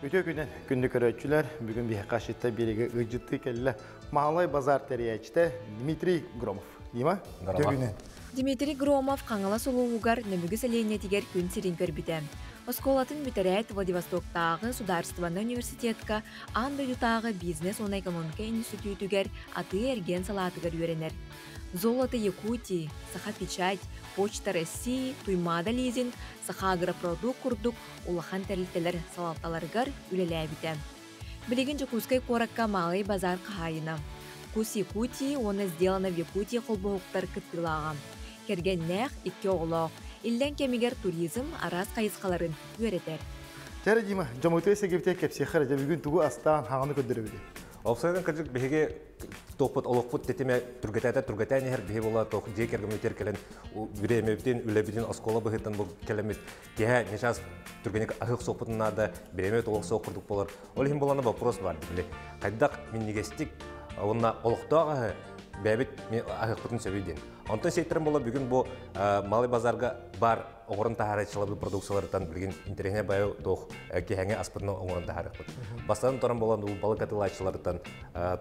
Үтүө күнүн күндү көрөөччүлэр, бүгүн биһиэхэ Шитта биэригэ ыалдьыттыы кэллэ Маалай базар тэрийээччитэ Дмитрий Громов. Дима, үтүө күнүн. Дмитрий Громов Хаҥалас улууһугар Нөмүгү сэлиэнньэтигэр күн сирин көрбүтэ. Оскуолатын бүтэрээт Владивостоктааҕы судаарыстыбаннай университетка аан дойдутааҕы бизнес уонна экономика институтугар атыы-эргиэн салаатыгар үөрэнэр. Золото Якутии, Сахапечать, Почта России, Туймаада Лизинг, Сахаагропродукт курдук улахан тэрилтэлэр салалталарыгар үлэлээбитэ. Билигин Дьокуускай куоракка Малый базар хаһаайына. Вкус Якутии уонна Сделано в Якутии холбоһуктар кыттыылааҕа. Кэргэннээх, икки оҕолоох. Иллэҥ кэмигэр туризм араас хайысхаларын үөрэтэр. Чэ, Дима, дьоммутугар сэгибитэ кэпсиэххэ эрэ, бүгүн тугу астаан хаҕаны көрдөрөбүтүй? Опсайдан кырдьык биһиги туохпут олохпут тэтимэ түргэтэтэ түргэтээн иһэр биһи була туох дьиэ кэргэммитигэр кэлэн бириэмэбитин үлэбитин оскуола быһыытынан бу кэлэммит киэһэ ньачаас түргэнник аһыах суохпутун наада бириэмэ толох суох курдук буолар ол иһин буолана вопрос бар били хайдах минньигэстик уонна олохтоох аһы бэйэбит аһыахпытын сөбүй диэн онтон сиэттэрэн буола бүгүн бу малый базарга бар оҥорон таһаараччыларбыт продукцияларыттан билигин интэриэһинэй баайы туох киһэҥэ аспытын оҥорон таһаарыахпыт. Бастатан туран буолан балык атыылааччыларыттан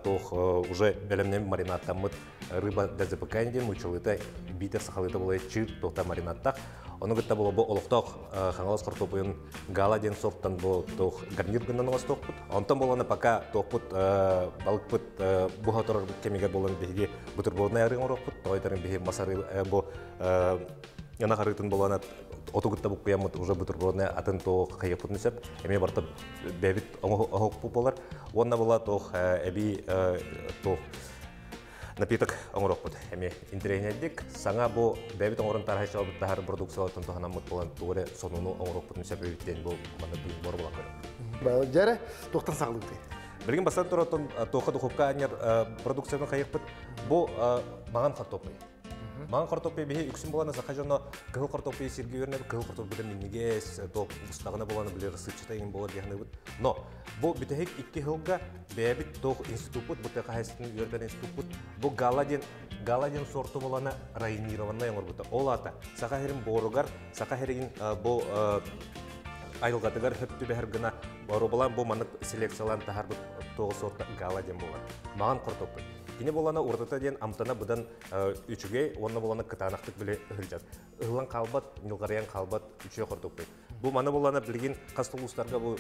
туох уже бэлэмнэммит маринадтаммыт рыба для запекания диэн мучалыыта биитэр сахалыыта буолай чыыр туохта маринадтах. Ону кытта буола бу олохтоох Хаҥалас хортуоппуйун гала диэн сорттан бу туох гарнир гынан оҥостуохпут. Онтон буолана пока туохпут балыкпыт буһа турар кэмигэр буолан биһиги бутерброднай арыы оҥоруохпут. Тоҕо биһи мас арыы бу ынах арыытын болуона оту кытта буккуйаммыт уже бутербродная атын туох хайыппытын сөп эмиэ барыта бэйэбит оҥоһукпут буолар уонна була туох эбии туох напиток оҥоруохпут эмиэ интэриэһинэйдик саҥа бу бэйэбит оҥорон таһаарыт таһаар продукциялартан туһанаммыт буолан тугу эрэ сонуну оҥоруохпутун сөп эбит диэн бу манна бүгүн бор булан көрөбүт. Дьэрэ туохтан саҕалыыбытый? Билигин бастан туран туохха духовка анньар продукцияны хайыппыт бу маҥан хортуоппуй. Маҥан хортуоппуй биһи үксүн буолан саха дьоно кыһыл хортуоппуйу сиргэ үөрэнэбит, кыһыл хортуоппуйда минньигэс, туох устаҕына буолан били сыпчыта иҥин буолар диэхныбыт. Но бу бүтэһик 2 сылга бэйэбит туох институппут, бу тыа хаһаайыстыбатын үөрэтэр институппут бу гала диэн гала диэн сорту буолана районированнай оҥорбута. Ол аата саха сирин буоругар, саха сирин бу айылҕатыгар хөп түбэһэр гына боруобалаан бу маннык селекциялаан таһаарбыт туох сорта гала диэн буолар. Маҥан хортуоппуй. Кини буолана уратыта диэн амтана быдан үчүгэй уонна буолана кытаанахтык биле ыһылдьар. Ыһыллан хаалбат, ньылҕарыйан хаалбат үчүгэй хортуоппуй. Бу маны буолана билигин хас улуустарга бу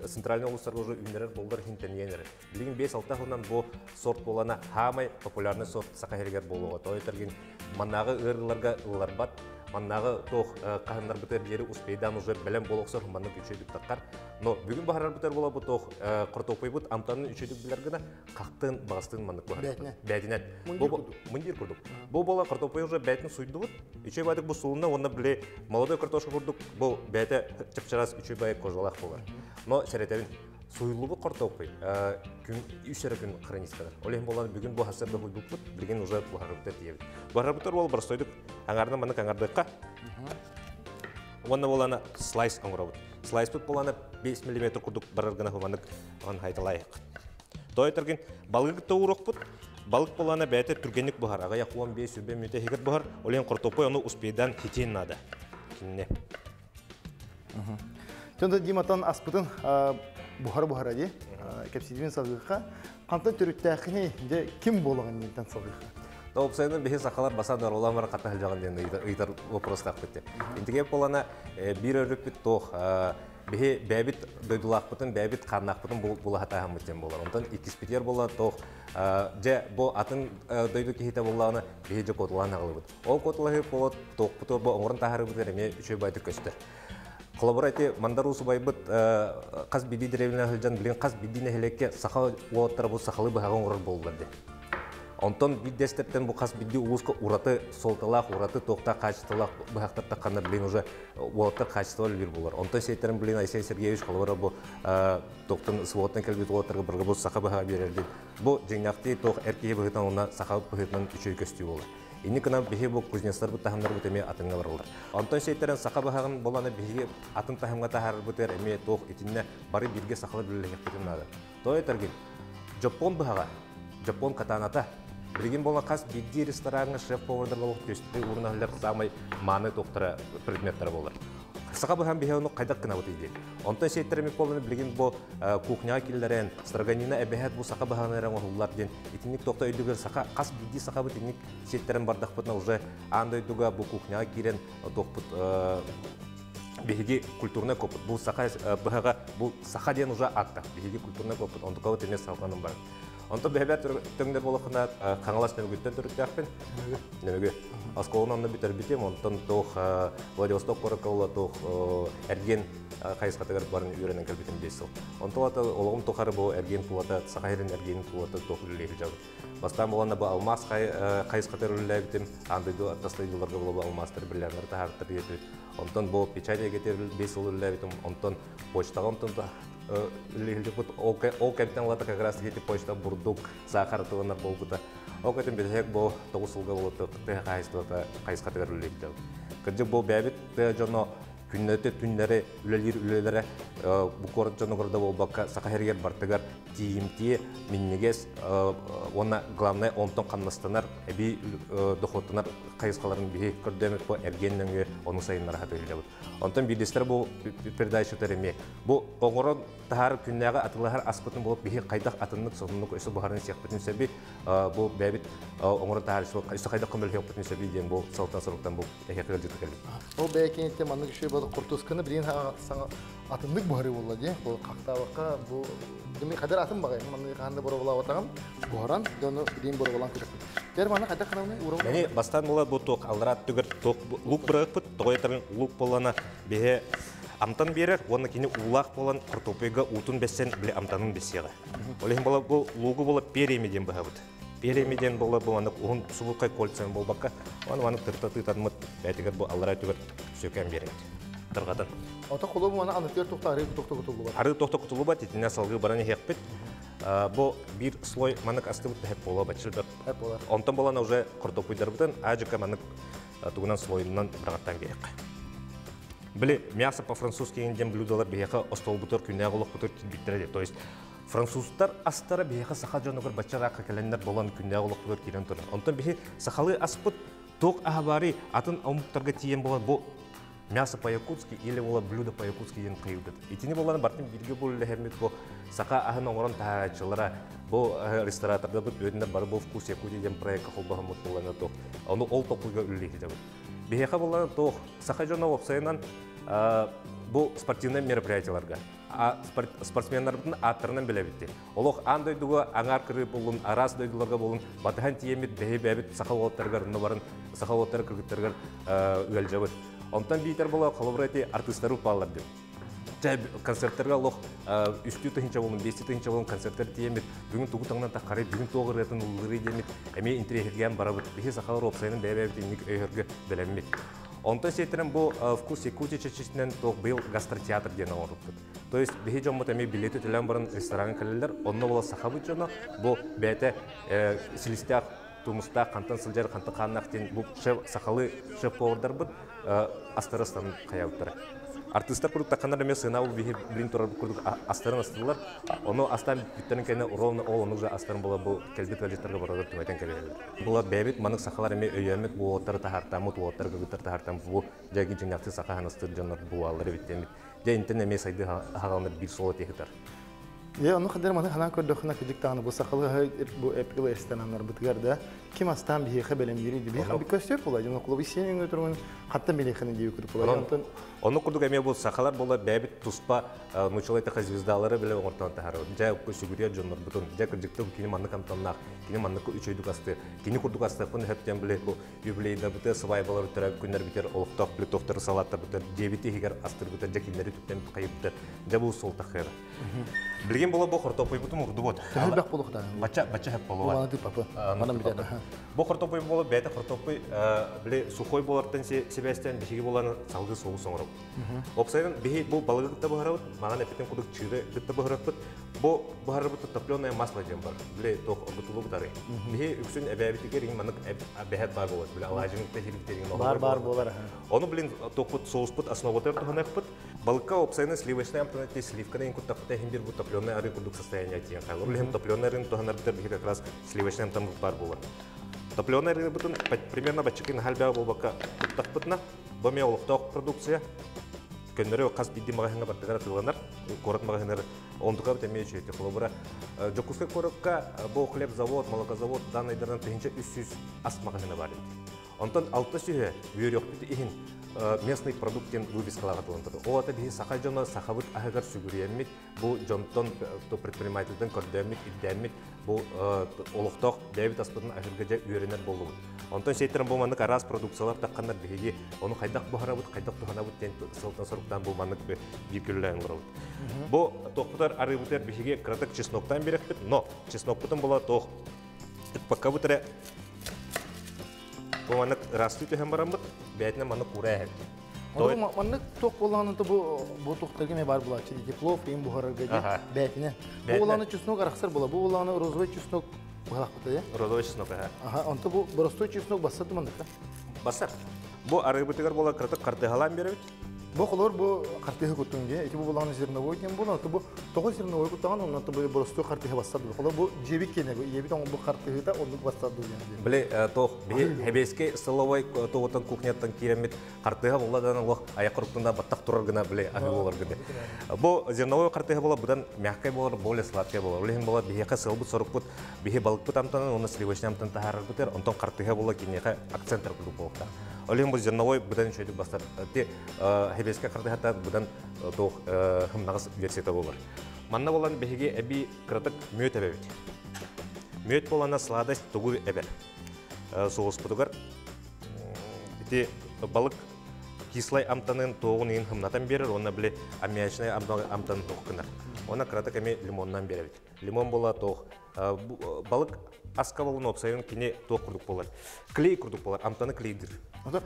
центральный улуустарга уже үүннэрэр боллар хинтэнийэн эрэр. Билигин 5-6 сылынан бу сорт буолана хаамай популярный сорт саха сиригэр буолуоҕа. Тоҕо маннааҕы ыарыыларга ылларбат, маннааҕы туох хаһыннарбытыгар диэри успейдаан уже бэлэм буола охсор маннык үчүгэй таххар. Но бүгүн баһарарбытар буола бу туох хортуоппуйбут амтанын үчүгэй билэр гына хахтын бағастын маннык баһарбыт. Бээтинэн. Мундир курдук. Бу буола картоппуй уже бээтин суйдубут. Үчүгэй баайдык бу сулунна уонна били молодой картошка курдук бу бээтэ чапчарас үчүгэй баай кожалаах буолар. Но сэрэтэбин суйуллубут картоппуй күн үс эрэ күн хранискалар. Ол иһин буолан бүгүн бу хасыр да хуйбуппут, билигин уже буһарбыттар диэбит. Буһарбыттар буол боростойдук аҥаарынан маннык аҥардыахха. Уонна буолана слайс оҥоробут. Слайспыт буолана 5 мм курдук барар гына маннык он хайталайык. Тойтаргин балыгы тоурохпут. Балык буолана бэйэтэ түргэнник буһар. Аҕыйах 15-20 мүнүүтэ иһигэр буһар. Ол иһин хортуоппуй ону успейдаан хитиэн наада. Кинне. Чонда Диматан аспытын буһара-буһара ди. Кэпсиибин салгыха. Хантан төрүттээхини де ким буолагын диэнтэн салгыха. Тоопсайынан биһи сахалар басан оролан бар ката хылжаган диэн ыйтар вопростаахпыт. Интиге болана биир өрүппүт туох биһи бэбит дойдулаахпытын бэбит хааннаахпытын булаһатааһаммыт диэн буолар. Онтон иккиспитигэр буола туох дьэ бу атын дойду киһитэ буоллаҕына биһи дьэ куотулаан аҕалыбыт. Ол куотулаһыы болот туохпуту бу оҥорон таһаарыбытыгар эмиэ үчүгэй байтык көстөр. Холобура ити Мандар Уусубайбыт хас биирдии дэриэбинэ сылдьан билин хас биирдии нэһилиэккэ саха уолаттара бу сахалыы быһаҕы оҥорор буоллулар диэн. Онтон биирдэстэптэн бу хас биирдии улууска ураты суолталаах, ураты туохтаах хаачыстыбалаах быһахтар тахханнар билин уже уолаттар хаачыстыба үлэлиир буолар. Онтон сиэттэрин билин Айсен Сергеевич холобура бу туохтан СВО-ттан кэлбит уолаттарга барыга бу саха быһаҕа биэрэр диэн. Бу дьиҥнээхтии туох эр киһи быһыытынан уонна саха быһыытынан үчүгэй көстүү буолар. Инник гынан биһи бу кузнецтарбыт таһымнарбыт эмиэ атыҥҥа бараллар. Онтон сиэттэрин саха быһаҕын боланы биһиги атын таһымҥа таһаарарбытыгар эмиэ туох итиннэ бары бииргэ сахалар үлэлэһиэхпитин наада. Тоҕо этэргин, Дьоппуон быһаҕа, дьоппуон катаната. Билигин буолан хас биирдии рестораҥҥа шеф-повардарга олох түөстүү уурунаһыллар саамай мааны туохтара предметтара буолар. Саха быһан биһи ону хайдах гынабытый диэн. Онтон сиэттэрэммит буолланы билигин бу кухняҕа киллэрэн, строганина эбэһээт бу саха быһаҕын эрэ оҥоһуллар диэн итинник туохта өйдүгэр саха хас биирдии сахабыт итинник сиэттэрэн бардахпытына уже аан дойдуга бу кухняҕа киирэн туохпут биһиги культурнай коппут бу саха быһаҕа бу саха диэн уже ааттах биһиги культурнай коппут онтукабыт эмиэ салҕанан барар. Онтон бэһэбэр төҥнөр буолахына Хаҥалас Нөмүгүттэн төрүттээхпин. Нөмүгү. Оскуоланы онно бүтэрбитим, онтон туох Владивосток куоракка буола туох эргиэн хайысхатыгар баран үөрэнэн кэлбитим 5 сыл. Онтон ата олоҕум тухары бу эргиэн тулата, Саха сирин эргиэнин тулата туох үлэлии сылдьабын. Бастаан буолан бу алмаас хайысхатыгар үлэлээбитим, аан дойду тас дойдуларга буола алмаастар бриллианнары таһаартар диэбит. Онтон бу печать эйгэтигэр 5 сыл үлэлээбитим, онтон почтаҕа онтон ол кэмтэн ылата как раз таки почта бурдук, сахар тылынар буолбута. Ол кэтин бүтэһик бу 9 сылга буолута тыа хаһайыстыбата хайысхатыгар үлэлиибит. Кырдьык бу бэйэбит тыа дьоно күннэти түннэри үлэлиир үлэлэрэ бу куорат дьонугар да буолбакка Саха сиригэр бартыгар тиийимтиэ, минньигэс уонна главное онтон хамнастанар, эбии дохуоттанар хайысхаларын биһи көрдөөмүт бу эргиэн нөҥүө ону сайыннара сатыыллабыт. Онтон биирдэстэрэ бу передача эмиэ бу оҥорон таһаар күннээҕи атылаһар аспытын буолуп биһи хайдах атыннык сонуннук өссө буһарын сиэхпитин сөбүй бу бэйэбит оҥорон таһаар өссө хайдах көмөлөһүөхпүтүн сөбүй диэн бу сылтан соруктан бу эһиэхэ ыалдьыты кэллим. Ол бэйэкиниттэн маннык үчүгэй буолла куртусканы билигин саҥа атыннык буһарыы буолла дии. Бу хахтаабакка бу хадыр атын баҕай маннык хаһан да боруобалаабатаҕым буһаран дьону билигин боруобалаан көрөппүт. Тэр манна хайдах ханамны урау? Мени бастан була бу туох аллара түгэр туох лук бырыгыппыт тоҕой лук буоллана биһи амтан биэрэр уонна кини уулаах буолан картопыйга уутун бэссен били амтанын бэссиэҕэ. Ол иһин була бу лугу була перьями диэн быһабыт. Перьями диэн була бу маннык уһун субуккай кольцами буолбакка, оны маннык тырта тыытанмыт бээтигэр бу аллара түгэр сөкөн биэрэбит. Тырҕатан. Ото холобу мана анытыар тухта арыы тухта кутуллубат. Арыы тухта кутуллубат, итинне салгыы баран иһиэхпит. Бу биир слой маннык астыбыт тэһэп буола баччылбат. Онтон болан уже картопуйдарбытын ажыка маннык тугунан слойунан бырагаттан биэрэххэ. Били мясо по-французски диэн блюдолар биһиэхэ остуолбутугар күннээҕи олохпутугар киирбиттэрэ. То есть французтар астара биһиэхэ саха дьонугар баччараакка кэлэннэр болан күннээҕи олохпутугар киирэн турар. Онтон биһи сахалыы аспыт туох аһабаары атын омуктарга тиийэн болан бу мясо по-якутски или була блюдо по-якутски диэн кыйылдыт. Итини болан бартын бирге бу үлэһэммит бу саха аһын оҥорон таһааччылара бу рестораторда бу өтүнэр бары бу «Вкус Якутии» диэн проекка холбоһоммут буолан туох ону ол топпуга үлэлиһитебит. Биһиэхэ буллан туох саха дьоно уопсайынан бу спортивный мероприятияларга спортсменнарбытын ааттарынан билэбитти. Олох аан дойдуга аңар кырыы болун, араас дойдуларга болун, батыһан тиэмит бэһи бэбит саха уолаттарыгар, барын саха уолаттары кыргыттарыгар ыалдьабыт. Онтон биитер була холобура эти артыыстары уппаалар деп. Чай концерттерге олох 300 тыһынча болун, 500 тыһынча болун концерттер тиэмит, бүгүн тугу таҥнан таххары, бүгүн туоҕырыатын уллыры диэмит, эми интриэхиргээн барабыт. Биһи сахалар уопсайынан бэйэбэбит инник өйөргө белеммит. Онтон сиэттерен бу «Вкус Якутии» чечесинен туох быйыл гастротеатр диэн оҥоруппут. То есть биһи дьоммут эми билети төлөөн баран ресторан кэлэллэр, онно була сахабыт дьоно бу бэйэтэ силистээх тумустаах хантан сылдьар хантан хааннаах диэн бу шеф сахалы шеф повардарбыт астары хаябыттара. Артыстар курдук такканар эме сына бу биһи билин турар курдук астарын астылар. Ону астан бүттэрин кэнэ ровно ол ону уже астарын була бу келбит валиттарга баралар түмэтен кэлэллэр. Була бэбит манык сахалар эме өйөммүт бу уоттары тахартаммыт уоттар кыргыттар тахартам бу жаги жиңнакты саха ханастыр дьоннор буаллар биттемит. Жа интен эме сайды хагалнар бир соло техитар. Я ону хадер маны ханан көрдөхүнэ кыжык бу сахалы бу эпкил рестораннар бытыгар да ким астан биһиэхэ бэлэмнири биһиэхэ би көстөр була жана кулуби сенин өтөрүн хаттан билиэхини диби күтүп була онтон. Ону курдук эме бу сахалар була бэбит туспа нучалай таха звездалары биле оҥортон тахары. Жа сүгүрүөр дьоннор бутун. Жа кырдьыктын кини маннык амтаннаах, кини маннык үчөйдүк асты, кини курдук астыппын хөптен биле бу юбилейда быты свадьбалар өтөрө күннер битер олохтоох биле тохтор салаттар бытыр дебити хигер астыр бытыр жа киндери түптен кайыптыр. Жа бу сол тахыр. Билген була бу хортопой бутум урду бот. Төһөлбөх болуктан. Бача бача хөп болуа. Маны папы. Мана битер. Бу хортопой боло бәйте хортопой биле сухой болартан себестен бишиги болан салгы соус оңороп. Опсайдан биһи бу балыгы кытта буһарабыт, маган эпитен кудук чыыры кытта буһараппыт. Бу буһарабыт топленое масло диэн бар. Биле тох оргутулу бутары. Биһи үксүн эбээбитигер иң манык бэһэт бар болот. Биле алаажын тахирбитерин Бар бар болар. Ону блин тохпут соуспут основотер туханакпыт. Балыкка опсайны сливочный амтанатти сливканы ин куттакта хим бир бу топленый ары курдук состояние тиен хайлар. Биле топленый арын туханар биһи как раз сливочный амтан бар болар. Топленый ары бутун примерно бачыкын халбя болбакка куттакпытна. Бу ме олохтоох продукция. Көннөрү хас биирдии маҕаһыыҥҥа бардыгар атыыланар, куорат маҕаһыынар онтука эмиэ үчүгэй. Холобура, Дьокуускай куоракка бу хлебзавод, молокозавод данныйдарынан 1300 ас маҕаһыына бар эбит. Онтон 600 үөрүөхпүт иһин местный продукт диэн вывескалаах атыыланар. Ол ата биһи саха дьоно сахабыт аһыгар сүгүрүйэммит, бу дьонтон предпринимательтэн көрдөммүт, ирдээммит, бу олохтоох бэйэбит аспытын аһырга дьэ үөрэнэр буоллубут. Онтон сиэттэрэн бу маннык араас продукциялар тахханнар биһиги ону хайдах буһарабыт, хайдах туһанабыт диэн сылтан соруктаан бу маннык биир күллээн олоробут. Бу туохпутар арыыбытыгар биһиги кыратык чесноктаан биэрэхпит, но чеснокпутун була туох ыкпаккабыт эрэ бу маннык ыраастыы түһэн бараммыт, бэйэтинэн маннык куура эһэбит. Маннык туох буоллаҕына бу бу туохтарга эмиэ баар буолааччы теплов иин буһарарга диэн бээтинэ. Бу буоллаҕына чеснок арахсар буола. Бу буоллаҕына розовый чеснок быһалаахпыта дии. Розовый чеснок аха. Аха, онто бу боростуой чеснок бассар да манныкта. Бассар. Бу арыыбытыгар буола кыратык хартыһалаан биэрэбит. Бу холор бу хартыһы куттун дии. Ити бу буоллаҕына зерновой диэн буолар. Бу тоҕо зерновой куттаҕын онно бу боростуой хартыһы бассар дуу. Холор бу дьиэбит киэнэ бу ийэбит оҥорбут хартыһыта оннук бассар дуу диэн. Били туох биһи Хэбиэскэй столовой тугутан кухняттан киирэммит хартыһа буолла дан олох аяк куруктунда баттах турар гына били аһы болар гына. Бу зерновой хартыһа буола будан мягкай болар, более сладкай болар. Ол иһин буола биһиэхэ сылбыт сорукпут биһи балыкпыт амтанын уонна сливочный амтан таһаарарбытыгар, онтон хартыһа буола киниэхэ акцент курдук буолуохтаах. Ол иһин бу зерновой быдан үчүгэйдик бастар. Ти хебескэ хартыһата быдан туох хымнаҕас версията болар. Манна болан биһиги эби кыратык мүөт эбэбит. Мүөт болана сладость тугу эбэр. Соуспутугар ити балык кислай амтанын тоҕун иин хымнатан берер, онна били аммиачный амтанын тоқ гынар. Она кыратык эми лимоннан беребит. Лимон була тоқ балык аска болун опсайын кини тоқ курдук болар. Клей курдук болар, амтаны клейдир.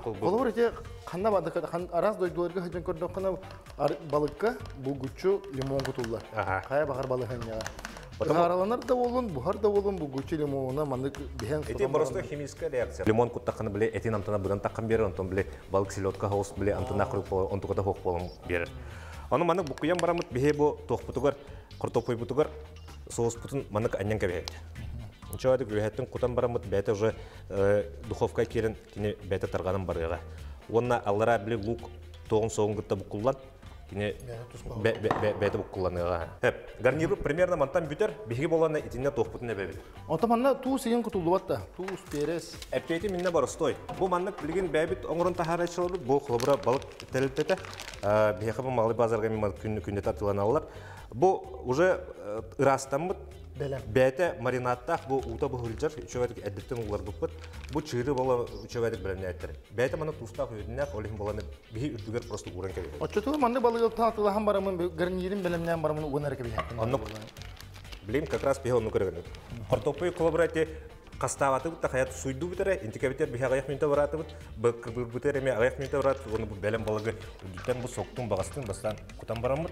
Холобур ити ханна бадык арас дойдуларга хыдьан көрдөххүнэ балыкка булгуччу лимон кутуллар. Хайа баҕар балыһынньаҕа. Ыһаараланар да буолун, буһар да буолун булгуччу лимонуна маннык биһэн Ити просто химическая реакция. Лимон куттаххына биле этин амтана быдан таххан берер, онтон биле балык селедка хаус биле амтана курдук болар, онтуката хоох болон берер. Ону маннык буккуйан барамыт биһи бу туохпутугар, картоппуйбутугар соуспутун маннык анньан кэбиһэбит. Нчоадык үөһэттэн кутан бараммыт бэйэтэ уже духовка киирэн кини бэйэтэ тарҕанан барыаҕа. Уонна аллараа били лук тоҕун соҕун кытта буккуллан кини бэйэтэ буккулланыаҕа. Гарниру примерно мантан бүтэр, биһиги болана итиннэ туохпутун эбэбит. Онто манна туус игин кутуллубат да, туус, перец. Эппиэти минне боростой. Бу маннык билигин бэйэбит оҥорон таһаараччыларбыт, бу холобура балык тэрилтэтэ, биһиэхэ бу Малый базарга күннү күннэтэ атыыланаллар. Бу уже ыраастаммыт бэйэтэ маринадтаах бу уута быһылдьар үчүгэйдик эрдэттэн ууларбыппыт. Бу чыыры бола үчүгэйдик бэлэмнээттэр. Бэйэтэ маны туустаах үөдүнээх, ол иһин боланы биһи үрдүгэр просто ууран кэбиһэр. Оччотугар маннык балыгы атыылаһан барамын, гарнирин бэлэмнээн барамын уган эрэ кэбиһэхпин. Оннук. Билим как раз биһи оннук көрөгөнү. Хортоппуй холобура эти хастаабатыбыт да хаят суйдубут эрэ, интикэбитер биһи аҕыйах мүнүүтэ бараатыбыт, кырбырбытыр эми аҕыйах мүнүүтэ бараат, уонна бу бэлэм балыгы үрдүттэн бу соктун бағастын бастаан кутан бараммыт.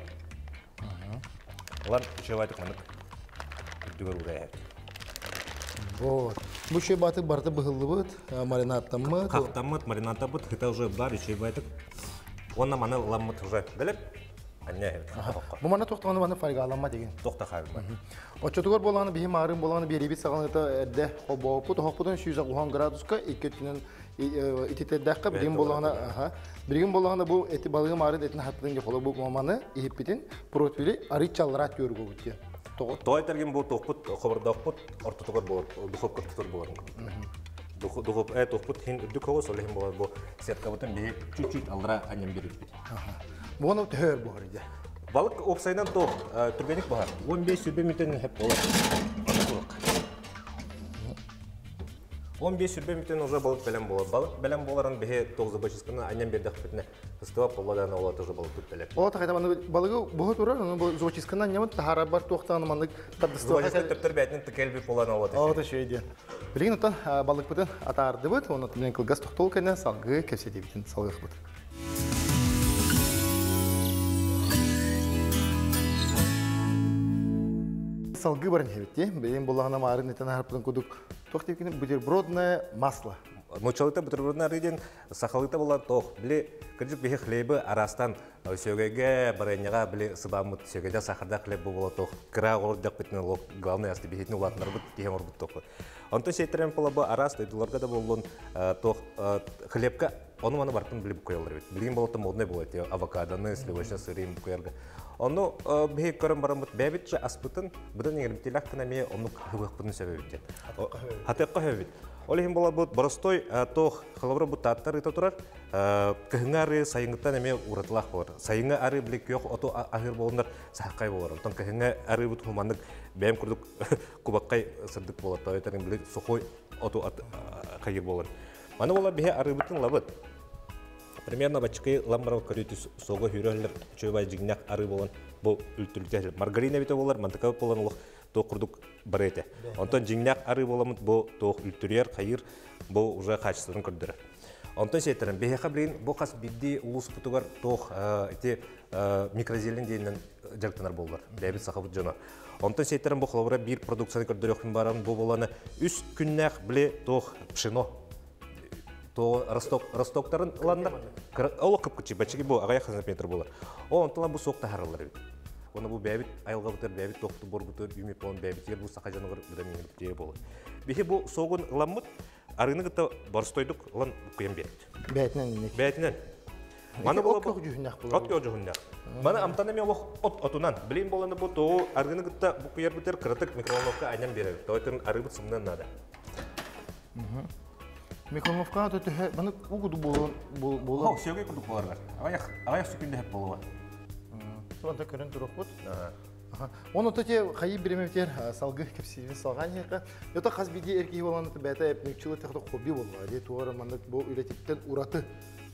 Улар үчүгэйдик маннык үрдүгэр уурайабыт. Вот. Бу үчүгэй баатык барыта быһыллыбыт, маринадтаммыт. Хахтаммыт, маринадтаммыт, хыта уже бар үчүгэй баатык. Уонна маны ыламмыт уже билип, анне Бу маны тохтоҕуна маны фольгаламма деген. Тохта хаалба. Оччотугар буолааны биһи маарыын буолааны биэрибит саҕаныта эрдэ холбооппут, оһохпутун 160 градуска икки өттүнэн ититэрдэххэ билигин буолаҕына аха билигин буолаҕына бу эти балыгы маарын этин хаттын холо бу маны иһиппитин противили арыйчаллараат түөргобут диэн. Тоҕо? Тоҕо этэргин бу туохпут хобордоохпут ортотугар болар, духовка ортотугар болар. Духов туохпут хин үрдүк хоҕус, ол иһин болар бу сеткабытын биһи чуть-чуть аллара анньан бериппит. Буону төһөр буһар дьэ. Балык опсайынан туох түргэнник буһар. 15 сүрбэ мүтэн хеп болар. 15 сүрбэ мүтэн уже балык бэлэм болар. Балык бэлэм боларын биһи тоғыз зубочистканы анньан бердэх бүтүнэ ыстыба полладан ола тоже балык тут бэлэм. О тахайда маны балыгы буһу турар, оны бу зубочистканы анньамыт тахара бар туохтааны маннык тардыстыба. Зубочистка төптөр бәтин тыкел би полладан ола. О, та шөй диэн. Билигин оттон балыкпытын атаардыбыт, оны мен кылгас тохтол кэнэ салгыы кэпсэтибитин салгыахпыт. Салгыы баран хебитти. Билигин буллаҕына маарын этен аһарпытын кудук туох типкини бутербродное масло. Нучалыта бутербродное арыы диэн сахалыта буолан тоох. Били кырдьык биһи хлебы арастан Сөгөйгө барыанньаҕа били сыбааммыт сөгөйдө сахардаах хлеб буола тох кыра оҕолордох битин олох главный асты биһитин улаатынарбыт киһи оҥорбут тох. Онтон сиэттерен буола бу араас дойдуларга да буоллун тох хлебка ону маны бартын били букуялар бит. Билигин болото модный буолар те авокадоны, сливочный сырын букуярга. Ону биһи көрөн бараммыт бэбит аспытын быдан иҥеримтиилээх гына эмиэ оннук хыбыахпытын сөбөбүт. Хатыахха сөбүт. Ол иһин буоларбыт боростой туох холобура бу тааттар ыта турар кыһыҥҥы арыы сайыҥҥыттан эмиэ уратылаах буолар. Сайыҥҥы арыы били күөх оту аһыыр буолунар сахаккай буолар. Онтон кыһыҥҥы арыыбыт хуманнык бэйэм курдук кубаккай сырдык буолар. Тоойторын били сухой оту хайыр буолар. Маны буолар биһи арыыбытын ылабыт. Примерно баччыкый ылан баран көрүүтү суога хүүрөһүлэр үчүгэй дьиҥнэх арыы буолан бу үлтүрүтэ маргарин эбитэ буолар мантыка буолан олох туох курдук бары этэ. Онтон дьиҥнээх арыы буоламмыт бу туох үлтүрүйэр, хайыр бу уже качествотын көрдөрөр. Онтон сиэттерин биһиэхэ билигин бу хас биирдии улууспутугар туох ити микрозелень диэнинэн дьарыктанар буоллар. Бэйэбит сахабыт дьоно. Онтон сиэттерин бу холобура биир продукцияны көрдөрүөхпүн баран бу буоланы үс күннээх били туох пшено то росток ростоктарын ыланнар олох кыпкычы бачыги бу аҕыйах сантиметр буолар. Ол онтон бу суох таһараллар эбит. Оны бу бэйэбит айылҕабытыгар бэйэбит тохту борбутугар үүмү полон бэйэбитигэр бу саха дьонугар быдан иҥэмтиэ буолар. Биһи бу суогун ыламмыт арыыны кытта боростойдук ылан буккуйан биэрбит. Бээтинэн инник. Бээтинэн. Маны от көк дьүһүннэх буолар. От көк дьүһүннэх. Маны амтан эми олох от отунан. Билин боланы бу тоҕу арыыны кытта буккуйар бутер кыратык микроволновка айнан биэрэр. Тойтун арыыбыт сымнан надо. Микроволновка төһө маны угуду буолун буолар. Сөгөй курдук буолар. Аҕыйах аҕыйах сөкүндэ буолуо. Сонта көрөн турукпут. Оны төте хайы биремебитер салгы кепсиин салган яка. Ята хас биди эрки болан бәтә эпнүкчүлө техто хобби болла. Де туара мандык бу үлетиптен ураты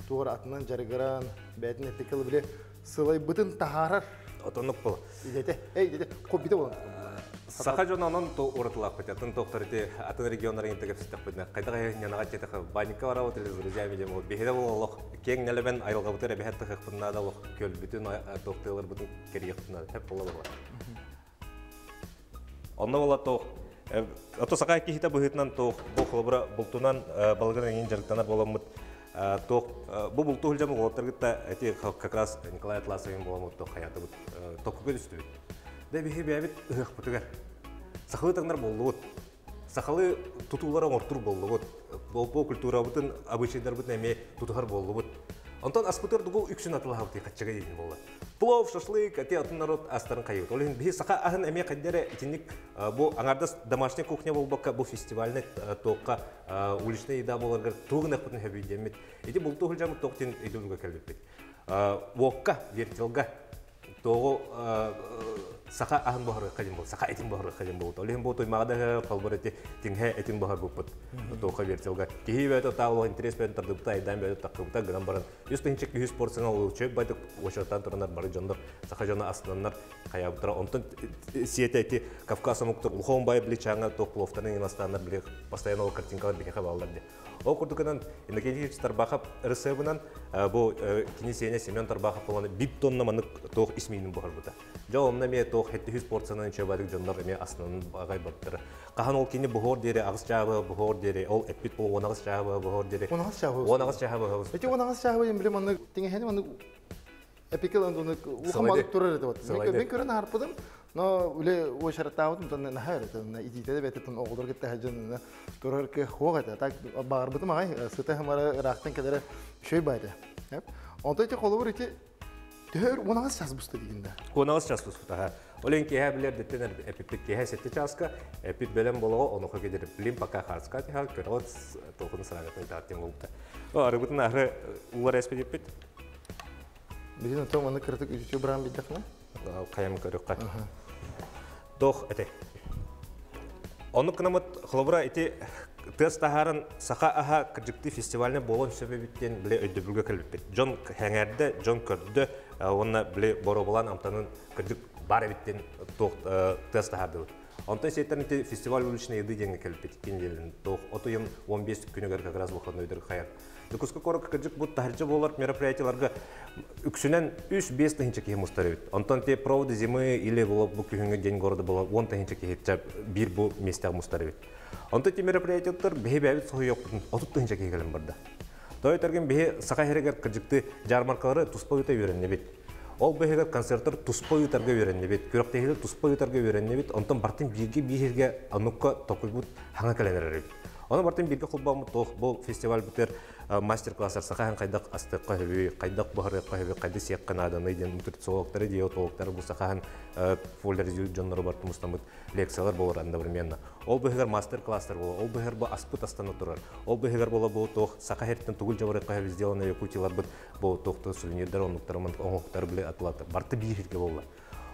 туара атынан жарыгыран бәтин эпекел биле сылай бытын тахарар. Отонук бол. Идете, эй, идете, хоббите болан. Саха дьоно онон уратылаахпыт, атын тохтор ити атын регионнар интегеп ситтэхпитинэ, хайдах ньанаҕа тиэтэх банька барабыт или с друзьями диэн буолбут. Биһиги ол олох киэҥ нэлэмэн айылҕабытыгар эбэһэт тахыахпытын наада, олох көлбүтүн, туохтыыларбытын кэрийиэхпитин наада. Тэп буола буола. Онно буола туох ото саха киһитэ быһыытынан туох бу холобура бултунан балыгын эҥин дьарыктанар буоламмыт туох бу бултуу сылдьан уолаттаргытта эти как раз Николай Атласовин буоламмыт туох хайаатыбыт токкуга түстүбүт. Дэ биһи бэйэбит ыһыахпытыгар сахалыы таҥнар буоллубут. Сахалыы тутуулар оҥортур буоллубут. Болпо культурабытын, обычайдарбытын эмиэ тутуһар буоллубут. Онтон аспытыгар дугу үксүн атылаһабыт хаччага диэн буолла. Плов, шашлык, ати атын народ астарын хайыбыт. Ол иһин биһи саха аһын эмиэ хайдары итинник бу аҥардас домашняя кухня буолбакка бу фестивальный туохха уличная еда буоларгар тугу гынахпытын хөбүйдэммит. Ити бултуу сылдьаммыт туох диэн өйдөбүлгэ кэлбиппит. Уокка, вертелга тоҕу саха аһын буһарыахха диэн буол саха этин буһарыахха диэн буолбут. Ол иһин бу туймаҕада холбор эти тиҥһэ этин буһарбыппыт. Туохха вертелга. Киһи бэйэтэ тааллах интерес бэйэтин тардыбыта, айдаан бэйэтэ таххыбыта гынан баран үс тыһыынча киһи спортсмен олучу байтык очоттан туранар бары дьоннор саха дьоно астынаннар хайаабыттара. Онтон сиэтэ эти Кавказ омуктар улахан бай били чаҥа туох пловтарын инастаннар били постоянно ол картинкалар биһиэхэ бааллар ди. Ол курдугунан Иннокентий Тарбахов РСБынан бу кини сиэнэ Семен Тарбахов болан бип тонна маннык туох исмиинин буһарбыта. Дьэ онно эмиэ туох хэттиһүс порциянан чөбадык дьоннор эмиэ астынан агай бардара. Хаһан ол кини буһуор диэри аҕыс чаабы буһуор диэри ол эппит бу он аҕыс чаабы буһуор диэри он аҕыс чаабы он аҕыс чаабы буһуор. Эти он аҕыс чаабы биле маннык тиҥэһэни маннык эпикел андуны ухамалык турар это вот. Мен көрөн харпыдым, но үле очараттаабытым тон наһаа эрэ итиитэ да бэтэтин оҕолор кытта сылдьан турар кы хуох этэ. Так баҕарбытым аҕай сыта хымара ыраахтан кэлэрэ үчүгэй баайда. Онтон ити холобур ити төһө он аҕыс час буста дигин да. Он аҕыс час буспута. Ол эн киэһэ билэр дэттен эпиппит киэһэ 7 часка эпит бэлэм болоҕо онуха кедер билим пока харска тиһал көрөҕөт толкун сарагатын тааттен болупта. Арыбытын ары улар эспедиппит. Билин отон маны кырытык үтүчү быран биддахна. Хайам көрөккө. Тох эте. Ону кынамыт холобура ити тыас таһааран саха аһа кырдьыкты фестивальне буолан сөбөбүттен биле өйдөбүлгө кэлбиппит. Дьон хэҥэрдэ, дьон көрдө, уонна биле боробулан амтанын кырдьык бар эбиттен туох тыас таһаардыбыт. Онтон сиэттэн ити фестиваль уличной еды диэҥҥэ кэлбиппит иккин туох отуйум 15 күнүгэр как раз выходнойдор хайар. Дьокуускай куоракка кырдьык бу таһырдьа буолар мероприятиеларга үксүнэн 3-5 тыһыынча киһи мустар эбит. Онтон те проводы зимы или бу күһүҥҥү день города була 10 тыһыынча киһи биир бу миэстэҕэ мустар эбит. Онтон ти мероприятиелар биһи бэйэбит соһуйуохпутун 30 тыһыынча киһи кэлэн барда. Той төргүн биһи саха иһэригэр кырдьыкты жармаркалары туспа ыыта үөрэннибит. Ол быһыгар концерттар туспа ыытарга үөрэннибит, күрэхтэһиилэр туспа ыытарга үөрэннибит, онтон бартын бииргэ бииргэ оннукка токуйбут хаҥа кэлэн эрэрбит. Оны бартын бииргэ холбооммут туох бу фестиваль бутер мастер-класстар саха хайдах астыахха сөбүй, хайдах буһарыахха сөбүй, хайдах сиэххэ нааданы диэн нутрициологтары, диетологтары бу сахаһын фоллерзю дьоннору бар тумустаммыт лекциялар болор одновременно. Ол быһыгар мастер-класстар болор, ол быһыгар бу аспыт астана турар, ол быһыгар бола бу туох саха хертен тугул жабарыахха сөбүй сделано якутиларбыт бу туохту сувенирдар оннуктар оҥоһуктар биле атылаты барты биир болла.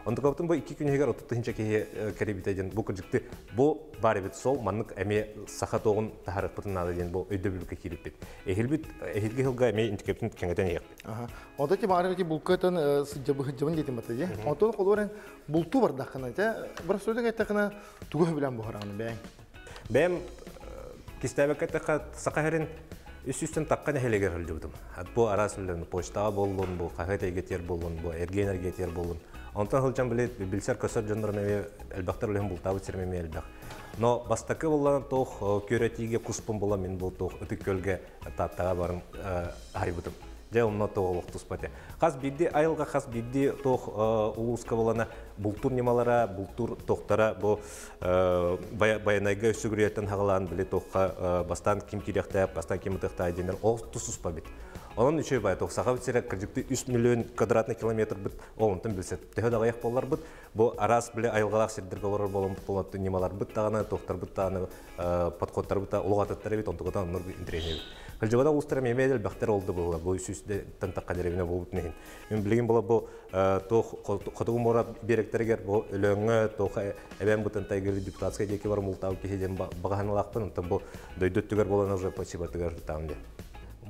Онтукабытын бу 2 күнүгэр 30 тыһынча киһи кэрибитэ диэн бу кырдьыкты бу бар эбит сол маннык эме саха тоҕун таһарыппытын наада диэн бу өйдөбүлгө киириппит. Эһилбит эһилги хылга эме интикептин кэҥэтэн иһиэхпит. Онто ти баары ки булкатын сыдьабы хыдьабын диэтим бата ди. Онтон холуорен булту бардахына те бір сөйдек айттахына тугу билен буһараны бэйэҥ. Бэйэм кистээбэккэ эттэххэ саха херин үс үстэн таққа нэһилиэгэр сылдьыбытым. Бу араас үлэлэрин почтаҕа буоллун, бу хаһыат эйгэтигэр буоллун, бу эргиэн эргиэтигэр буоллун. Онтон сылдьан били билсэр көсөр дьоннорум эмиэ элбэхтэр үлэһин бултаабыт сирим эмиэ элбэх. Но бастакы булланан туох көрөтиигэ куспун була мин бу туох Ытык Көлгө Тааттаҕа барым харйбытым. Дьэ онно туох олох туспа этэ. Хас биирдии айылҕа, хас биирдии туох улууска булана бултуур ньымалара, бултуур туохтара бу Байанайга сүгүрүйэттэн хаҕалаан били туохха бастаан ким киириэхтээх, бастаан ким ытыахтаах диэннэр ол тус-туспа бит. Онон үчүгэй бай туох Саха сирэ кырдьыкты 3 миллион квадратный километр бит онтон билсэ төһө да аҕыйах буолларбыт бу араас били айылҕалаах сирдэргэ олорор буолан ньымаларбыт даҕаны туохтарбыт даҕаны подходтарбыт да олох атыттар эбит онтукатан оннук интэриэһинэй эбит. Кырдьыгада улуустара эмиэ элбэхтэр олду буолла бу сүүс тантахха деревина буолбут иһин. Мин билигин була бу туох хотугу муора биэрэктэригэр бу Өлөөҥҥө туох эбээн Бытантайгыр депутатскай диэки бар мултаабыт киһи диэн баҕаһаналаахпын онтон бу дойду өттүгэр буолан уже почибатыгар таам диэн.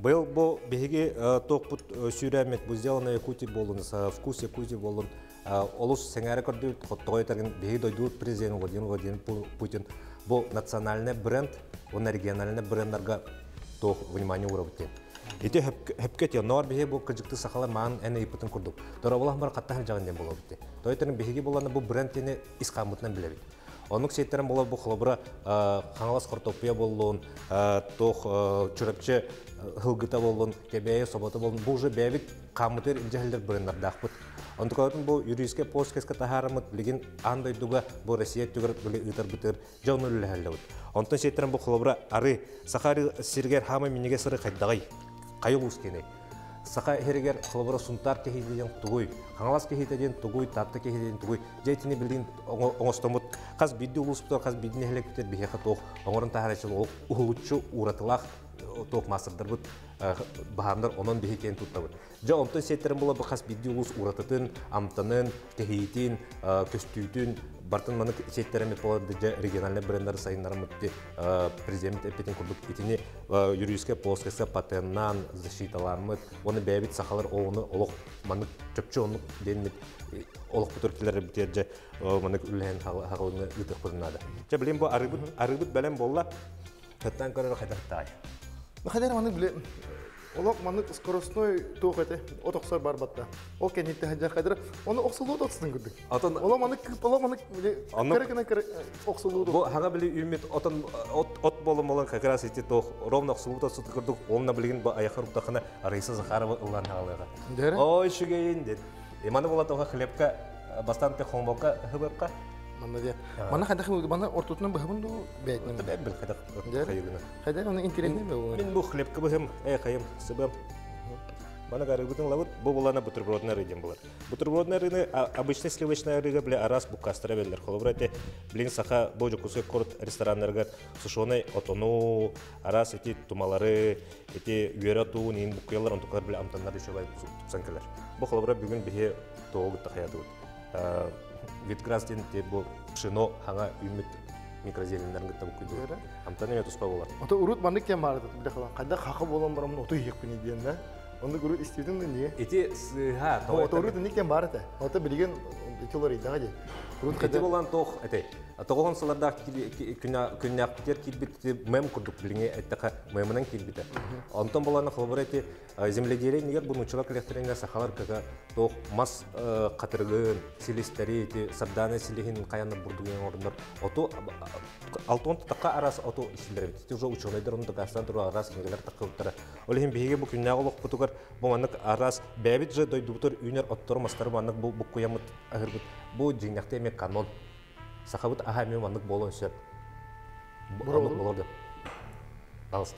Быйыл бу биһиги туохпут сүүрээммит бу сделано Якутии буолун, вкус Якутии буолун олус сэҥээрэ көрдүбүт хоттоҕой этэрин биһиги дойдубут президент Владимир Владимирович Путин бу национальный бренд уонна региональный брендарга туох внимание уурабыт диэн. Ити хөпкө этиэ, ноор биһи бу кырдьыкты сахалар маан эн ыйыппытын курдук. Дороболох бар хаттаһын дьаҕын диэн буолабыт дии. Тойтарын биһиги буланы бу брендтини ис хааммытынан билэбит. Оннук сиэттерин була бу холобура Хаҥалас хортуоппуйа буоллун, туох Чурапчы хылгыта буоллун, Кэбээйи собото буоллун, бу уже бэйэбит хааммытыгар илдьэ сылдьар брендардаахпыт. Онтукабытын бу юридическай плоскостька таһаараммыт билигин аан дойдуга бу Россия өттүгэр били ыытарбытыгар дьэ ону үлэлэһэллэбит. Онтон сиэттерин бу холобура ары саха ары сиригэр хаамай минньигэс ары хайдаҕый? Хайа улуус киэнэй? Саха иһэригэр холобура Сунтаар киһитэ диэн тугуй? Хаҥалас киһитэ диэн тугуй? Таатта киһитэ диэн тугуй? Дьэ итини билигин оҥостоммут хас биирдии улууспутугар, хас биирдии нэһилиэкпитигэр биһиэхэ туох оҥорон таһаараччы олох уһулуччу ууратылаах туох маастардарбыт баһаамнар онон биһи киэн туттабыт. Дьэ онтон сиэттэрин була бу хас биирдии улуус уратытын, амтанын, тэһиитин, көстүүтүн бартын маннык сиэттэрэммит буолар дьэ региональный брендары сайыннараммыт президент эппитин курдук итини юридическай плоскостька патеннаан защиталаммыт уонна бэйэбит сахалар ону олох маннык чопчу оннук диэммит олохпутугар киллэрэрбитигэр дьэ маннык үлэһэн хаҕылыҥҥа ыытыахпытын наада. Дьэ билин бу арыыбыт арыыбыт бэлэм буолла. Хаттаан көрөр хайдахтаай. Хайдар маннык биле олох маннык скоростной туох этэ от охсор барбатта. Ол кэнниттэн сылдьар хайдара оны охсулуу отсын курдук. Отон Олох маннык олох маннык биле кыра гына кыра охсулуу бу хаҥа били үүммүт отон от от болон болон как раз ити туох ровно охсулуу отсут курдук онно билигин бу аяхар уктахына Раиса Захарова ыллаан хаалыаҕа. Ой үчүгэйин дед. Маны була тоҕо хлебка бастаан те хомбокка хыбырка. Манна де. Манна хайдах манна ортотунан быһабын дуу бэйэтинэн. Бэл бил хайдах хайыгына. Хайдах оны интересный бу. Мин бу хлебка быһым, хайым, сыбым. Мана гарыбытын лабыт, бу булана бутербродный ры диэн булар. Бутербродный рыны обычный сливочный рыга биле арас буккастара беллер. Холобура эти билин саха бу Дьокуускай куорат рестораннарыгар сушеный отону, арас эти тумалары, эти үөрэ туун иин буккуйалар, онтукалар биле амтаннар үчүгэй тупсан кэлэр. Бу холобура бүгүн биһи тоҕу кытта хаятыбыт. Витграсс диэн бу пшено хаҥа үүммүт микрозеленнэрин кытта буккуйдубут. Амтан эмиэ туспа буолар. Ото урут маннык кэм баар биле халан хайдах хаха буолан барамын оту иһиэхпин диэн да. Оннук урут истибитин да не. Ити сыыһа Ото урут инник кэм баар этэ. Ото билигин ити олор ыйдаҕа дии. Урут Ити болан тоох этэй. Тоҕоһон сылардаах күннээхпитигэр киирбит мем курдук билиҥи эттэхэ мемынан киирбитэ. Онтон болан холобура ити земледелие нигер бу нууччалар кэлэхтэринэ сахалар кыга тоох мас хатырыгын, силистэри, ити сардаана силиһин хаяннар бурдугун оҥордунар. Оту алтон таққа арас оту исилер бит. Ити уже ученыйдар оны дакастан тура арас кинилер таққыбыттара. Ол иһин биһиги бу күннээҕи олохпутугар бу маннык араас бэйэбит же дойдубутугар үүнэр оттору мастары маннык бу буккуйаммыт аһыырбыт бу дьиҥнэхтии эмиэ канон. Сахабыт аһа эмиэ маннык буолуон сөп. Оннук болор деп. Пожалуйста.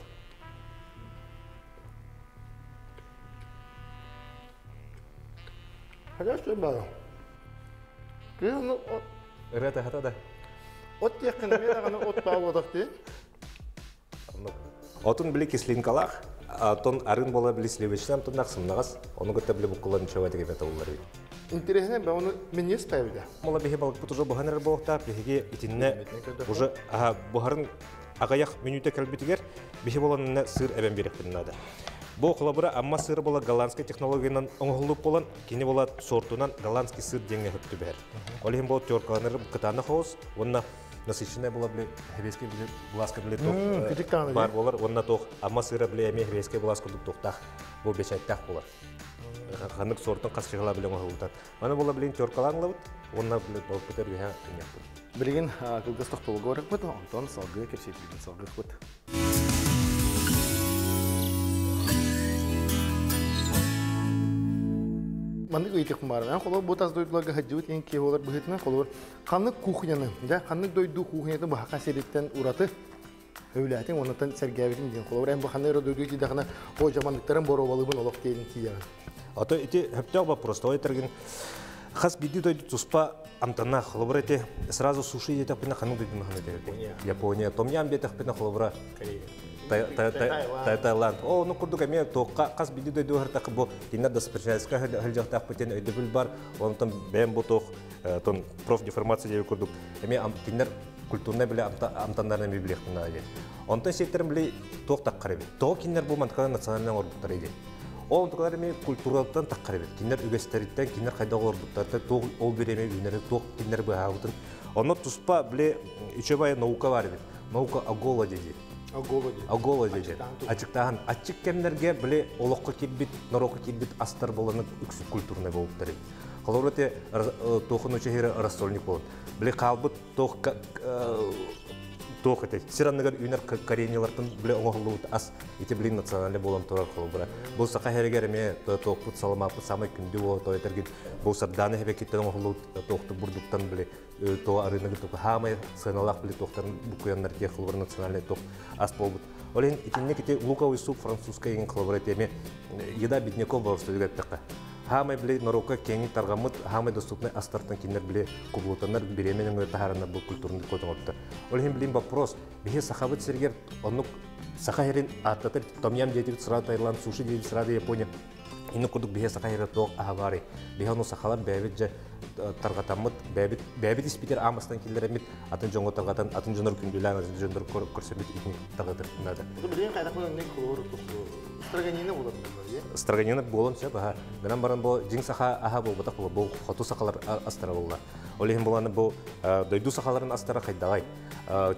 Хорошо баар. Кыһын Ырыа тахата да. От диэххин эмиэ даҕаны от баа буолбатах дии. Отун били кислинкалаах, тон арын бола били сливочный тоннах сымнаҕас, ону кытта били буккулан ничего деген бета уллар. Интересно, бе оны мен не ставили. Мола биһи балыкпыт уже буһан эрэр буолуохтаах, биһиги итиннэ уже буһарын аҕыйах мүнүүтэ кэлбитигэр биһи боланына сыр эбэн биэрэхпин наада. Бу холобура Амма сыра була голландскай технологиянан оҥоһуллубут буолан, кини була сортунан голландский сыр диэҥҥэ сөп түбэһэр. Ол иһин бу теркаланар кытаанах соус уонна насыщенная була били хебейский били буласка били туох бар болар, уонна туох Амма сыра били эмиэ хебейский булас курдук туохтаах бу бечаттаах болар. Ханнык сортун хас чыгыла билен оҥоһуллубутан. Маны була билин теркалаан ылабыт, уонна били балыкпытар үһэ ыньахпыт. Билигин кылгас тохтобулга барыппыт, онтон салгыы кэпсэтиибин салгыахпыт. Маннык ыйытык баар. Мен холобур бу тас дойдуларга сылдьыбыт ең киһи буолар быһыытынан холобур ханнык кухняны, да, ханнык дойду кухнятын баһака сириттэн ураты өйләтиң, оннотон сэргээбитин диэн. Холобур эн бу ханнык эрэ дойду тиийдэххинэ, о дьаманныктарын боруобалыыбын олох диэн тиийэҕин. Ото ити хөптөөх вопрос, той этэргин хас биирдии дойду туспа амтаннаах. Холобура ити сразу суши диэтэхпинэ ханнык дойдуну ханна Япония. Том-ям диэтэхпинэ холобура Таиланд. О, ну курдук эмиэ туохха хас биирдии дойду хартах бу кинилэр достопримечательскай сылдьыахтаахпыт диэн өйдөбүл бар. Онтон бэйэм бу туох тон профдеформация диэби курдук эмиэ кинилэр культурнай биле амтаннарын эмиэ билиэхпин наада диэн. Онтон сиэттерин били туох таххар эбит. Тоҕо кинилэр бу мантыкалар национальнай оҥорбуттар диэн. Ол онтукалар эмиэ культураттан таххар эбит. Кинилэр үгэстэриттэн, кинилэр хайдах олорбуттарыттан, туох ол бириэмэ үүнэрин, туох кинилэр быһаабытын. Онно туспа били үчүгэй наука бар эбит. Наука о голоде диэн. О голоде. О голоде диэн. Ачыктааһын. Аччык кэмнэргэ били олоххо киирбит, норуокка киирбит астар боланы үксүк культурнай буолбуттар эбит. Холобур эти туохун учехире рассольник болот. Били хаалбыт туох туох эти сир анныгар үүнэр кореньялартан биле оҥоһуллубут ас ити билин национальный буолан турар холобура. Бу саха хэригэр эмиэ туохпут саламааппыт самай күндү буола той этэргин бу сардаана хэбекиттен оҥоһуллубут туохту бурдуктан били туо арыыныгы туку хаамай сыаналаах били туохтарын букуяннар тиэх холобура национальный туох ас буолбут. Ол иһин итинник ити луковый суп французскай иҥ холобура эми еда бедняков болор эттэххэ. Хаамай били норуокка киэҥ тарҕаммыт хаамай доступный астартан кинилэр били кубулутаннар бириэмэ нөҥүө таһаараннар бу культурный код оҥорбуттар. Ол иһин билин вопрос биһи сахабыт сиригэр оннук саха сирин ааттатар том-ям диэтибит сразу Таиланд, суши диэбит сразу Япония. Инник курдук биһи саха сирэ туох аһа баарый? Биһи ону сахалар бэйэбит дьэ тарҕатаммыт, бэйэбит бэйэбит испитер аамастан киллэрэммит атын дьоҥҥо тарҕатан, атын дьоннор күндүлээн, атын дьоннор көрсөммүт итини тарҕатар наада. Билигин хайдах буолан холобур строганина буолар Строганина буолан сөп аха. Гынан баран бу дьиҥ саха аһа буолбатах була, бу хоту сахалар астара буолла. Ол иһин буланы бу дойду сахаларын астара хайдаҕай?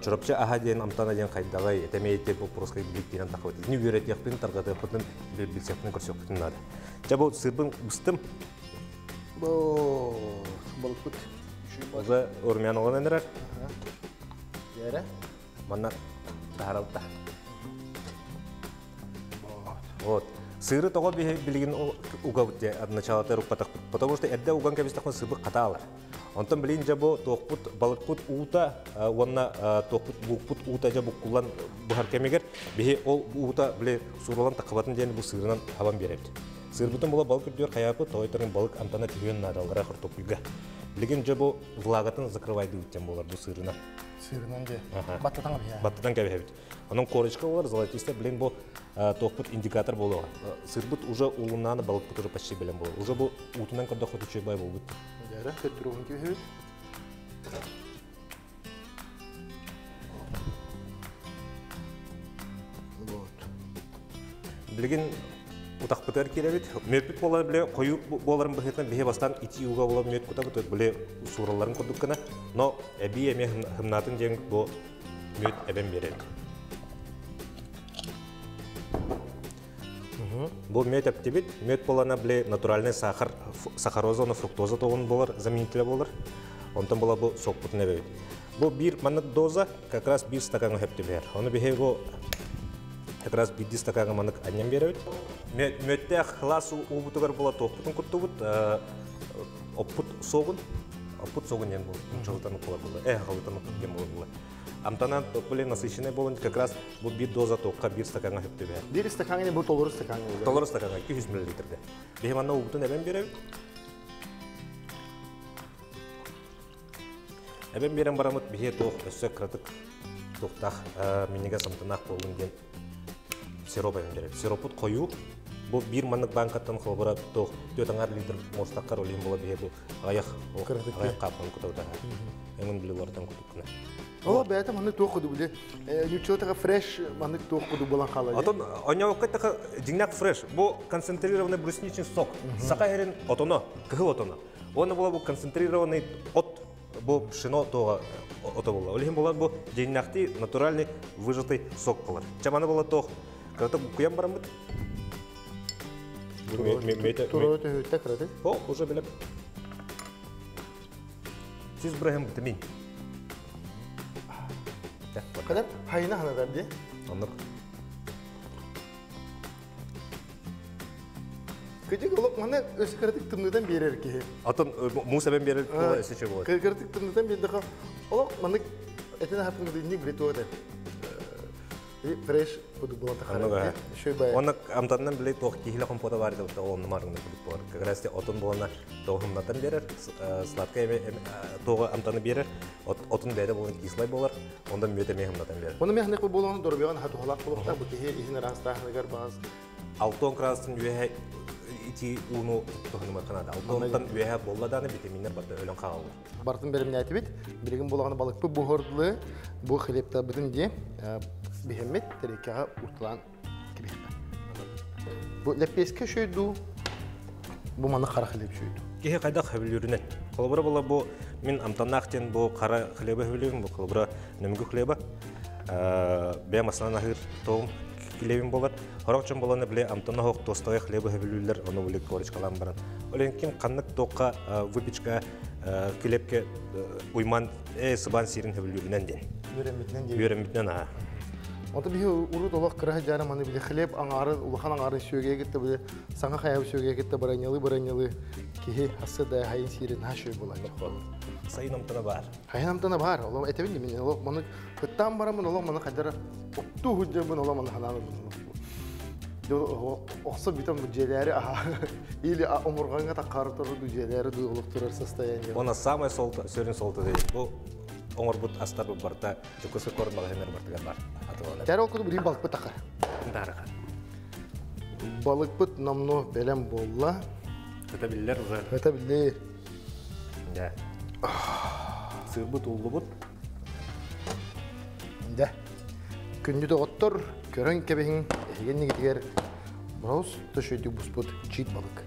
Чурапчы аһа диэн амтана диэн хайдаҕай? Этэмиэйти вопроска биликтиинэн тахабыт. Итини үөрэтиэхпин, тарҕатыахпытын, билсиэхпин, көрсүөхпүтүн наада. Ча бу сырбын быстым. Бу балыкпыт. Уже румян олан эрэр. Дьэрэ. Манна таһаралта. Вот. Сыры тоҕо билигин угабыт де началата укпатахпыт. Потому что эрдэ уган кэбистэхпин сырбыт хатаалар. Онтон билин дьэ бу туохпут балыкпыт уута уонна туохпут луукпут уута дьэ буккуллан буһар кэмигэр биһи ол уута били сууралан таххыбатын диэн бу сыырынан хабан биэрэбит. Сыырбытын була балык үрдүгэр хайаапыт тоойторун балык амтана түһүөн наадалара хортоппуйга. Билигин дьэ бу влагатын закрывайдыбыт диэн буолар бу сыырынан. Сыырынан де. Баттатан кэбиһэ. Баттатан кэбиһэбит. Онон корочка болар, золотистая, блин, бу туохпут индикатор буолуоҕа. Сырбыт уже улуннааны балыкпыт уже почти белен буолар. Уже бу уутунан көрдөххө үчүгэй бай буолбут. Дьэрэ, көттүрүгүн кэбиһэбит. Вот. Билигин утахпытыгар киирэбит. Мүөппүт буолар биле хойуу буоларын быһыытынан биһи бастаан итии ууга буолар мүөт кутабыт биле сууралларын курдук гына. Но эбии эмиэ хымнаатын диэн бу мүөт эбэн биэрэбит. Бу мүөт эптибит. Мүөт буолана биле натуральный сахар, сахароза, фруктоза тоҕун буолар, заменителе буолар. Онтон була бу сокпутун эбэбит. Бу биир маннык доза как раз биир стакаҥа хөптүбэр. Ону биһи бу Как раз бидди стакаҥа манык анньан биэрэбит. Мүөттээх кылаас уубутугар була туохпутун куттубут, оппут суогун, оппут суогун диэн бу чолутан уккула була, халытан уккут диэн була. Амтанан блин насыщенный болун как раз бу бир доза тоққа бир стаканга хөптүбэ. Бир стаканга бу толору стаканга. Толору стаканга 200 мл-де. Биһи манна уубутун эбэн биэрэбит. Эбэн биэрэн барамыт биһи туох өссө кыратык туохтаах минньигэс амтанаах буоллун диэн сироп эбэн биэрэбит. Сироппут хойуу. Бу биир маннык банкаттан холобура туох 4,5 литр муостаккар олин буола биһи бу аҕыйах аҕыйах хааппаны кутабыта. Эҥин билилортан кутуккуна. О, бэйэтэ маннык туох куду били. Нючотага фреш маннык туох куду булан хаалар. Отон оньоокка така дьиҥнээх фреш. Бу концентрированный брусничный сок. Саха сирин отоно, кыһыл отоно. Уонна була бу концентрированный от бу пшено тоҕа ото була. Ол иһин була бу дьиҥнэхтии натуральный выжатый сок болар. Чаманы була тоох кырата куян бараммыт. Туруо төһүттэ кыраты. О, уже билеп. Сиз бырахым битимин. Кадar хайына ханадар ди. Оннук. Кыдьык олох маны өссө кыратык тымныытан биэрэр киһи. Атын муус эбэн биэрэр буола өссө чө буолар. Кыратык тымныытан биэрдэхэ олох маннык этин аһаппын инник биле туох этэ. Фреш кудук буолан тахара. Онна амтанынан биле туох киһилэ компота бар деп онну марыңны кудук болар. Как раз отун буолана тоҕумнатан берер, сладкая тоҕу амтаны берер, отун бэйдэ болон кислай болар, ондан мүөтэ эмиэ хымнатан берер. Оны мехник болон дорбион хатухалак болуқта бу киһи иһин араастааһыныгар баас Алтон красын үөһэ ити ууну туһанымар канада. Алтонтан үөһэ болла дааны витаминнер барда өлөн хаалар. Бартын беремнәтибит. Билигин булаганы балыкпы буһордлы бу хлебтарбытын ди бихеммет терекега утлан кибихпе. Бу лепеске шөйду, бу маны қара хлеб шөйду. Киһи хайдах хөбүлүүрүнэн. Холобура була бу мин амтаннаах диэн бу хара хлеба хөбүлүүбүн, бу холобура нөмүгү хлеба. Бэйэм асынан аһыыр тоҕум килиэбин буолар. Хорох дьон буолан били амтана оһох тостовай хлеба хөбүлүүллэр, ону били корочкалаан баран. Ол иһин ким ханнык туохха выпечка килиэпкэ уйман сыбаан сиирин хөбүлүүрүнэн диэн. Үөрэммитинэн диэн. Үөрэммитинэн аһа. Онто биһи урут олох кыра дьара маны били хлеб аҥаарын, улахан аҥаарын сүөгэйэ кытта били саҥа хайабы сүөгэйэ кытта баранньалы-баранньалы киһи асы да хайын сиирин наһаа үчүгэй буолааччы. Сайын амтана баар. Хайын амтана баар. Олох этэбин мин олох маны кыттаан бараммын олох маны хайдара оттуу сылдьабын олох маны ханаан охсо бүтэн бу дьиэлээри аха или омурҕаҥҥа таххаары турар дьиэлээри дуу олох турар состояние. Она самая солта, сөрүн солта дейт. Бу оҥорбут астарбыт барта Дьокуускай куорат маҕаһыыннар бартыгар бар. Атыланар. Тәрі ол курдук билигин балыкпыт тахар. Дарыха. Балыкпыт номно бэлэм буолла. Это биллэр уже. Это биллэр. Да. Сырбыт уллубут. Да. Күндү доҕоттор, көрөн кэбиһиҥ, эһиги иннигитигэр броус төшөйдүк буспут чиит балык.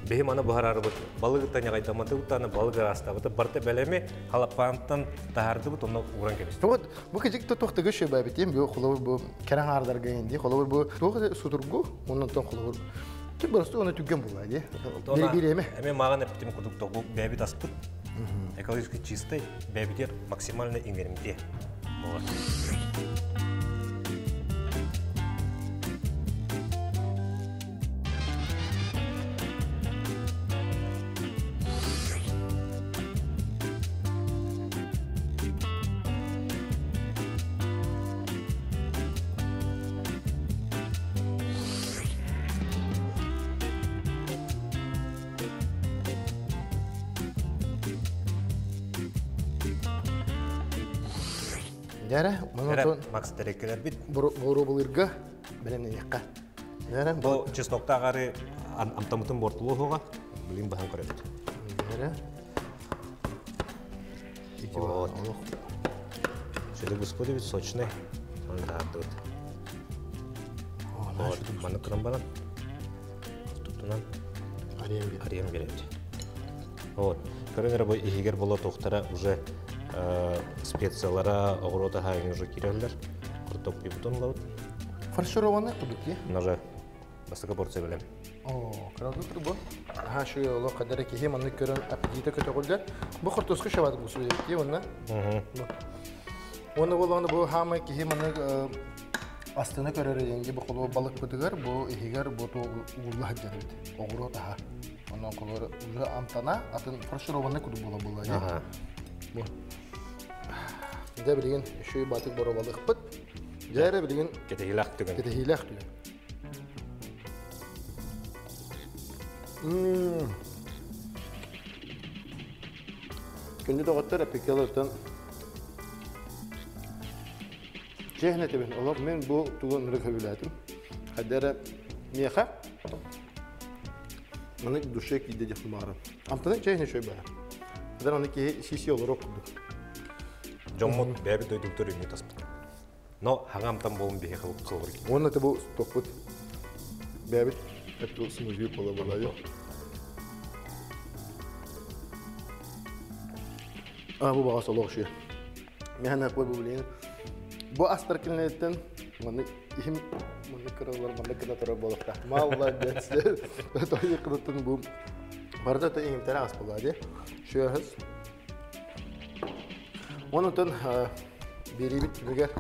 Биһи маны буһарарбыт балыгыттан ньаҕайдамматыбыт балык ыраастаабыт барыта бэлэми халаппаантан таһаардыбыт онно ууран кэбистибит. Вот бу кыдьык туох тыгы шөбөбүтим бу холобур бу кэрэ аҥаардарга инди холобур бу туох сутургу оннон холобур Түк барысты оны түгген була ди. Биреме. Эме маған эптим кудук бу бэбит аспыт. Экологически чистый, бэбитер максимально иңеримде. Болар. Дәрә, монотон. Макс тәреккелер бит. Боробулырга бэлэмнениэххэ. Дәрә, бу чеснокта агары амтамытын бортулу хуга, билин бахан көрөбүт. Дәрә. Вот. Шөдө буспут бит сочный. Аны таардыбыт. Вот, маны кыран баран. Туттунан арыйан беребит. Вот. Көрөн бу иһигер бола тохтара уже специялара оҕуруота хаайын уже киреллер. Куртоп бутон лабыт. Фаршированный кудук, е? Ножа бастакы порция билем. О, кыралдык бу. Аха, шу олох кадара киһи маннык көрөн аппетита көтөҕүллэр. Бу хортуска шабат бу суйдии онна. Онна болоны бу хаамай киһи маннык Астына көрөр денги бу холу балыкпытыгар бу иһигэр бу уулла сылдьар эбит. Оҕуруот аһа. Онон холор уже амтана атын фаршированный курдук буола буолла. Бу. Дьэ билигин үчүгэй батык боробалыахпыт. Дьэ эрэ билигин кэтэһиилээх түгэн. Кэтэһиилээх түгэн. Күндү доҕоттор, эпикелартан чиэһин этибин. Олох мин бу тугу ынырык сөбүлээтим. Хайда эрэ миэхэ маны душе киирдэ диэхпин баҕарам. Амтана чиэһин үчүгэй баар. Хадара аны киһи сиси олоруох курдук. Дьоммут бэйэбит дойдубутугар үҥүү таспыт. Но хаҥа амтан буолун биһи хылбыр. Уонна это бу тохпут бэйэбит это смузви буола буолайы. А бу баҕас олох үчүгэй. Миһэн бу билигин бу астар кинилэриттэн маннык иһим маннык кыралар маннык гына турар буолуохтаах. Молодец. Той кырыттын бу барыта то иҥимтэрэ ас буолла дии. Шөһөс. Онутун биэриибит түмүгэр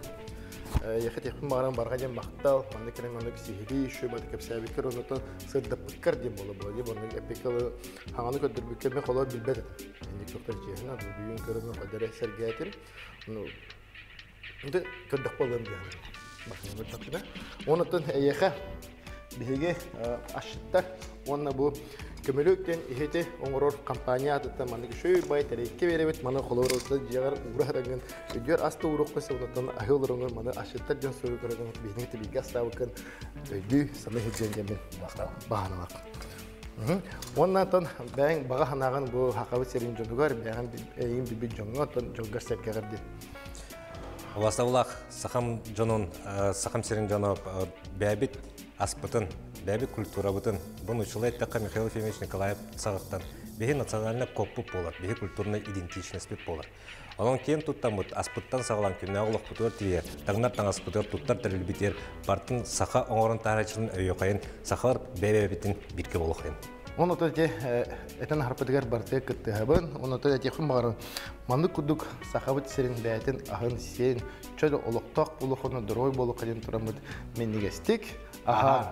Яхы техпин бааран барга диэн махтал, маннык кэлэн маннык сиһилии шөбаты кэпсээбиккэр онутун сырдаппыккар диэн буола буола дии маннык эпикалы хаҥаны көрдөрбүккэр мен холор билбэт этим. Инник тоқтар чиэһин ады бүгүн көрөмүн хайдары сэргээтим. Ну, инде көрдөх болуом диэн. Башына көрдөхпүнэ. Онутун эйиэхэ биһиги асчыттар уонна бу көмөлүк диэн иһити оҥорор компания атыттан маннык үчүгэй бай тэриэккэ биэрэбит маны холобур дьиэҕэр уура сытаҥҥын өйдүөр ас да ууруохха сөп онтон аһыы олороҥҥун маны асчыттар дьон суруйу көрөҥҥүн биһиги тибигэ астаабыккын өйдүү саныы сылдьыан диэммин баһаналар. Уонна оттон бэйэҥ баҕа санааҕын бу Хахабыт сирин дьонугар, бэйэҥ эйигин билбит дьоҥҥо, оттон дьолгор-сэргэҕэр диэн. Убастабылаах сахам дьонун, сахам сирин дьоно бэйэбит аспытын, бэйэбит культурабытын, бу нучулай эттэххэ Михаил Ефимович Николаев саҕыттан биһи национальный коппут буолар, биһи культурный идентичностьпит буолар. Онон киэн туттаммыт аспыттан саҕалаан күннээҕи олохпутугар тиийэ, таҥнар таҥаспытыгар туттар тэрилбитигэр бартын саха оҥорон таһаараччытын өйүөхайын, сахалар бэйэ-бэйэбитин бииргэ буолуохайын. Оното ити этэн аһарпытыгар барытыгар кыттыһабын. Оното этиэхпин баҕарабын. Маннык курдук сахабыт сирин бэйэтин аһын сиэн, чөл олохтоох буолуоххуна, доруобай буолуохха диэн тураммыт минньигэстик аһаан.